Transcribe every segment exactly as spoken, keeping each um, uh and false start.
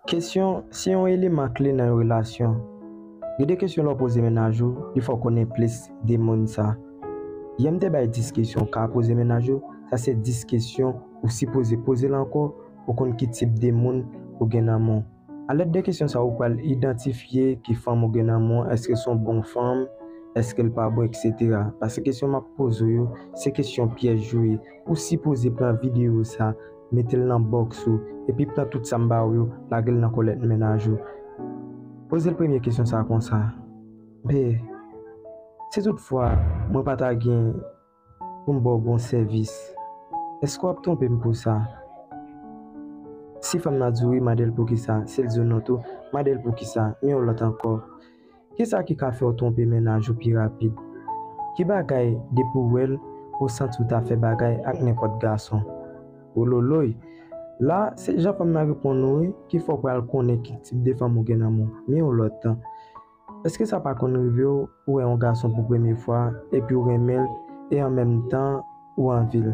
Kesyon, se yon eleman kle nan yon relasyon. Gen de kesyon lè w poze mennaj ou, li fè w konnen plis de moun sa. Yè m te bay dis kesyon w ka poze mennaj ou, sa se dis kesyon ou sipoze poze l ankò pou konn ki tip de moun ou gen nan men w. Alèd de kesyon sa, ou pral idantifye ki fanm ou gen nan men w, èske se yon bon fanm, èske l pa bon, etsetera. Paske kesyon m ap poze w yo, se kesyon pyèj yo ye. Ou sipoze pran videyo sa, mete l nan bòks ou, epi pran tout sa m ba w yo, lage l nan kòlèt mennaj ou. Poze l premye kesyon sa konsa. Be, si toutfwa mwen pa ta gen pou m ba w bon sèvis, èske w ap twonpe m pou sa? Si fanm nan di w wi, mande l poukisa. Si l di w non tou, mande l poukisa. Men yon lòt ankò. Kisa ki ka fè w twonpe mennaj ou pi rapid? Ki bagay, depi w wè l, ou santi w ta fè bagay ak nenpòt gason? Wololoy! La, se jan fanm nan reponn ou wi, ki fè w pral konnen ki tip de fanm ou gen nan men w. Men yon lòt tan. Èske sa pa konn rive w, ou wè yon gason pou premye fwa, epi w renmen l, e an menm tan, ou anvi l?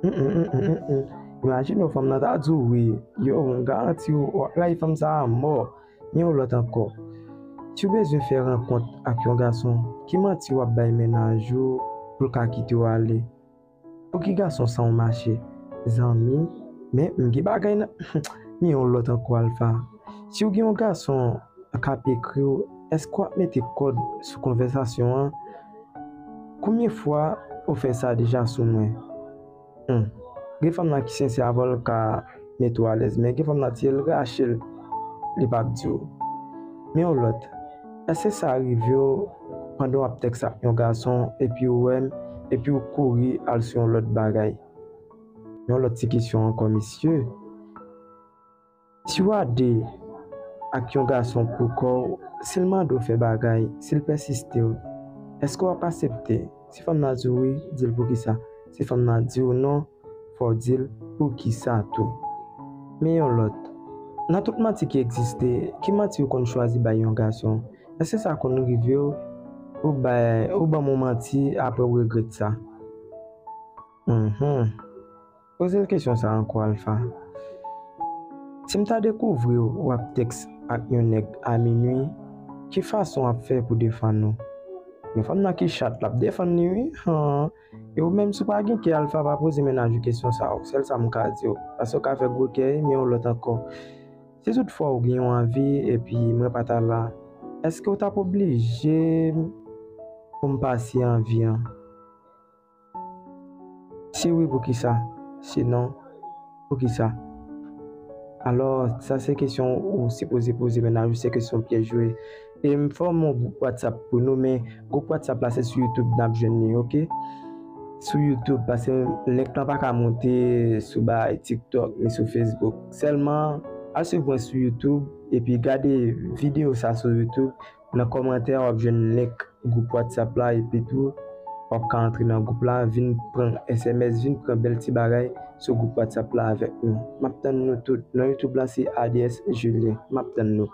Hum, hum, hum, hum, hum, hum. Imajine w, fanm nan ta di w wi, yo, m garanti w, w ap rayi fanm sa a mò. Men yon lòt ankò. Si w bezwen fè rankont ak yon gason, ki manti w ap bay mennaj ou pou l ka kite w ale? Pou ki gason sa w mache? Zanmi, men m gen bagay nan, men yon lòt ankò, Alpha. Si w gen yon gason k ap ekri w, èske w ap mete kòd sou konvèsasyon an? Konbyen fwa ou fè sa deja sou mwen? Hmm. Gen fanm nan ki sensè avè w, l ka mete w alèz, men gen fanm nan ti, l rache l, li p ap di w. Men yon lòt, èske sa rive w pandan w ap tèks ak yon gason, epi w wè m, epi w kouri al sou yon lòt bagay? Yon lòt ti kesyon ankò, mesye. Si w a de ak yon gason pou kò w, si l mande w fè bagay, si l pèsiste w, èske w ap aksepte? Si fanm nan di w wi, di l poukisa. Si fanm nan di w non, fò w di l poukisa tou. Men yon lòt. Nan tout manti ki egziste, ki manti ou konn chwazi bay yon gason? Èske sa konn rive w, ou bay, ou ban m yon manti, apre w regrèt sa? Mhm. Poze l kesyon sa ankò, Alpha. Si m ta dekouvri w w ap tèks ak yon nèg a minui, ki fason w ap fè pou defann ou? Yon fanm nan ki chat, l ap defann li wi. Han. E ou menm, si w pa gen kè, Alpha, pa poze mennaj ou kesyon sa a. Sèl sa m ka di w. Paske w ka fè gwo kè, men yon lòt ankò. Si toutfwa w gen yon anvi, epi mwen pa ta la, èske w t ap oblije m pou m pase anvi an? Si wi, poukisa? Si non, poukisa? Alò, sa se kesyon ou sipoze poze mennaj ou, se kesyon pyèj yo ye. E m fòme yon gwoup WhatsApp pou nou, men gwoup WhatsApp la se sou YouTube n ap jwenn li, oke? Sou YouTube, paske link lan pa ka monte sou bay TikTok ni sou Facebook. Sèlman, al swiv mwen sou YouTube, epi gade videyo sa sou YouTube. Nan kòmantè a, w ap jwenn link gwoup WhatsApp la, epi tou, w ap ka antre nan gwoup la, vin pran S M S, vin pran bèl ti bagay sou gwoup WhatsApp la avèk nou. M ap tann nou tout. Non YouTube la se A D S Julien. M ap tann nou.